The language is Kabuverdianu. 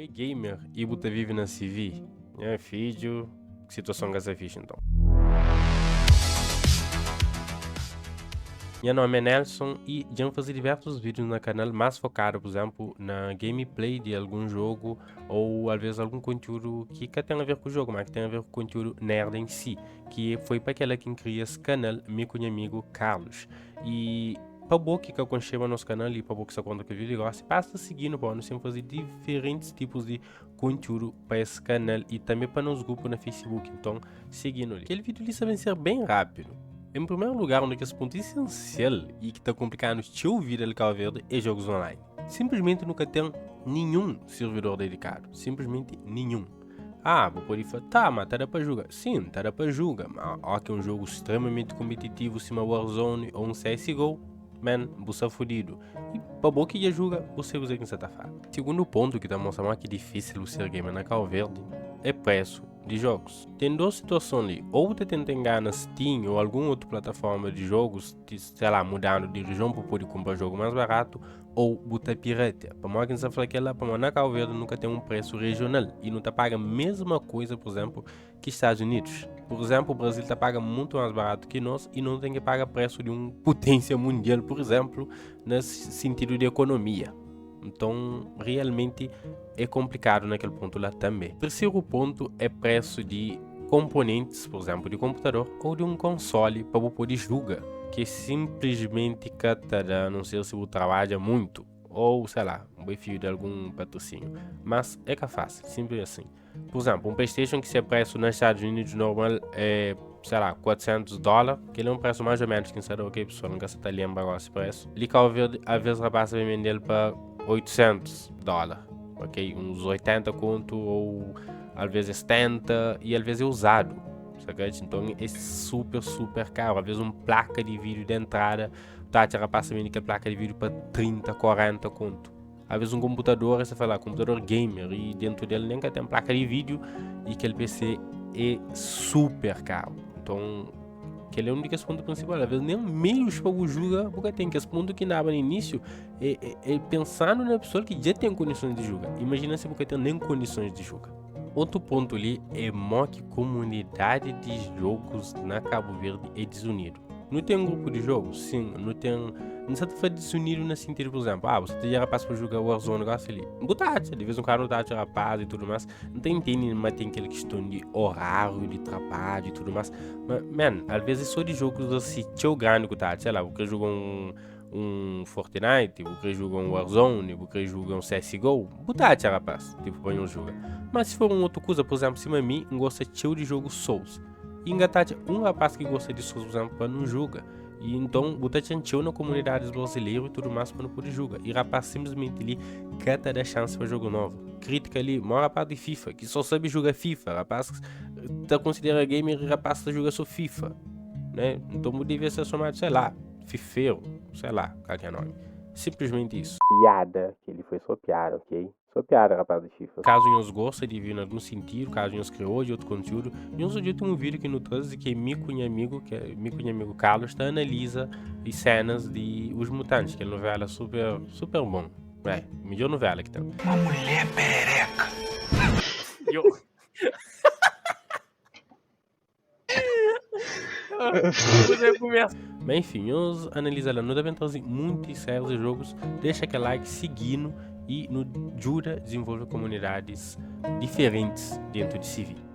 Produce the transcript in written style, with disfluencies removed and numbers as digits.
Bu é gamer y bu ta vive na CV? Nha fidju, situason ka sta fixi nton. Nha nomi é Nelson y dja N faze diversus vídius na kanal más fokadu, pur izénplu, na gameplay di algun jogu ou alvês algun kontiúdu ki ka ten a ver ku jogu, má ki ten a ver ku kontiúdu nerd en si, ki foi pa kela ki N kria es kanal mi ku nha amigu Carlos. Y pa bo ki ka konxeba nos kanal y pa bo ki sta konta kel vídiu li gosi, pasa sigi-nu pa nu sen faze diferentis tipus di kontiúdu pa es kanal y tanbe pa nos grupu na Facebook. Nton, sigi-nu li. Kel vídiu li sta ben ser ben rápidu. En primeru lugar, un di kes pontu esensial y ki ta konplika-nu txeu vida li Kau Verdi é jogus online. Sinplismenti nu ka ten ninhun sirvidor dedikadu. Sinplismenti ninhun. Ah, bu pode fla, tá, ma ta da pa juga. Sim, ta da pa juga, ma ó ki é un jogu stremamenti konpetitivu sima Warzone ô un CSGO, man, bu sta fudidu. I pa bo ki dja juga, bu sabe kuzê ki N sta ta fala. Sigundu pontu ki ta mostra ma ki difísil bu ser gamer na Kau Verdi é presu di jogus. Ten dos situason li, ô bu ta tenta ingana Steam ô algun otu plataforma di jogus, ti, sei lá, mudandu di rijion pa bu pode kunpra jogu más baratu, Ou bu ta piratea. Pamodi ki N sta fla kel-la? Pamodi na Cabo Verde nu ka ten un presu rejional y nu ta paga mesma kuza, pur izénplu, ki Stadus Unidus. Pur izénplu, Brazil ta paga mutu más baratu ki nos y nu ten ki paga presu di un puténsia mundial, pur izénplu, na sintidu di ekonomia. Nton, realmenti é konplikadu na kel pontu la tanbê. Terseru pontu é presu di konponentis, pur izénplu, di konputador ou di un konsoli pa bu pode juga. Ki sinplismenti ka ta da, a non ser si bu trabadja muitu ou, sei lá, bu é fidju di algun patrusínio. Mas é ka fásil, sinplis asin. Pur izénplu, un PlayStation ki se presu na Stadus Unidus normal é, sei lá, 400 dólar, kel é un presu más ô ménus ki N sta da, ok pesoal, N ka sta ta lenbra gósi presu. Li Kau Verdi, alvês rapás ta ben bende-l pa 800 dólar, ok, uns 80 kontu ou alvês é 70 i alvês é uzadu. Saca? Então é super, super caro. Às vezes um placa de vídeo de entrada, tá te rapaz também aquela placa de vídeo para 30, 40 conto. Às vezes um computador, você fala, computador gamer, e dentro dele nem tem placa de vídeo e aquele PC é super caro. Então, aquele é um dos pontos principais. Às vezes nem meios para o jogar, porque tem que esse ponto que dava no início é, é, é pensando na pessoa que já tem condições de jogar. Imagina se você tem nem condições de jogar. Otu pontu li é mo ki komunidadi di jogus na Kabu Verdi é dizunidu. Nu ten grupu di jogu? Sin, nu ten. N sa ta fla dizunidu na sintidu, pur izénplu, ah, bu sa ta dja rapaz pa juga Warzone gosi li. Bu ta atxa, di vez en kuandu nu ta atxa rapaz i tudu más. N ta intende ma ten kel kiston di oráriu di trabadju i tudu más. Ma, man, alvês é sô di jogus asi txeu grandi ku ta atxa. Sei la, bu kre juga un. un Fortnite, bu kre juga un Warzone, bu kre juga un CSGO, bu ta atxa rapaz, tipo pa nhos juga. Mas si for un otu kuza, por exemplo, sima mi, N gosta txeu di jogu Souls. I N ka ta atxa un rapaz ki gosta di Souls, por exemplo, pa nu juga. I nton, bu ta atxa-m txeu na komunidadis brasileru i tudu mas pa nu pode juga. I rapaz simplesmenti li ka ta da xansi pa jogu novu. Kritika li, mo rapaz di FIFA, ki so sabe juga FIFA, rapaz ta konsidera gamer i rapaz ta juga so FIFA, né? Nton bu devia ser chamadu, sei lá, Fiferu, sei lá kal ki é nomi. Simplesmenti isso. Piada, kel-li foi só piada, ok? Só piada rapaz di FIFA. Kazu nhos gosta di vi na algun sintidu, kazu nhos kre odja otu kontiúdu, nhos odja otu un vídiu ki nu traze ki é mi ku nha amigu, ki é mi ku nha amigu Carlos ta analiza i senas di Os Mutantes, kel novela super super bon. É, midjor novela ki ten. Uma mulher perereca. Yo. Mas enfim, nhos analisa lá. Nu ta ben traze muitas séries e jogos. Deixa aquele like, seguindo e nos ajuda a desenvolver comunidades diferentes dentro de CV.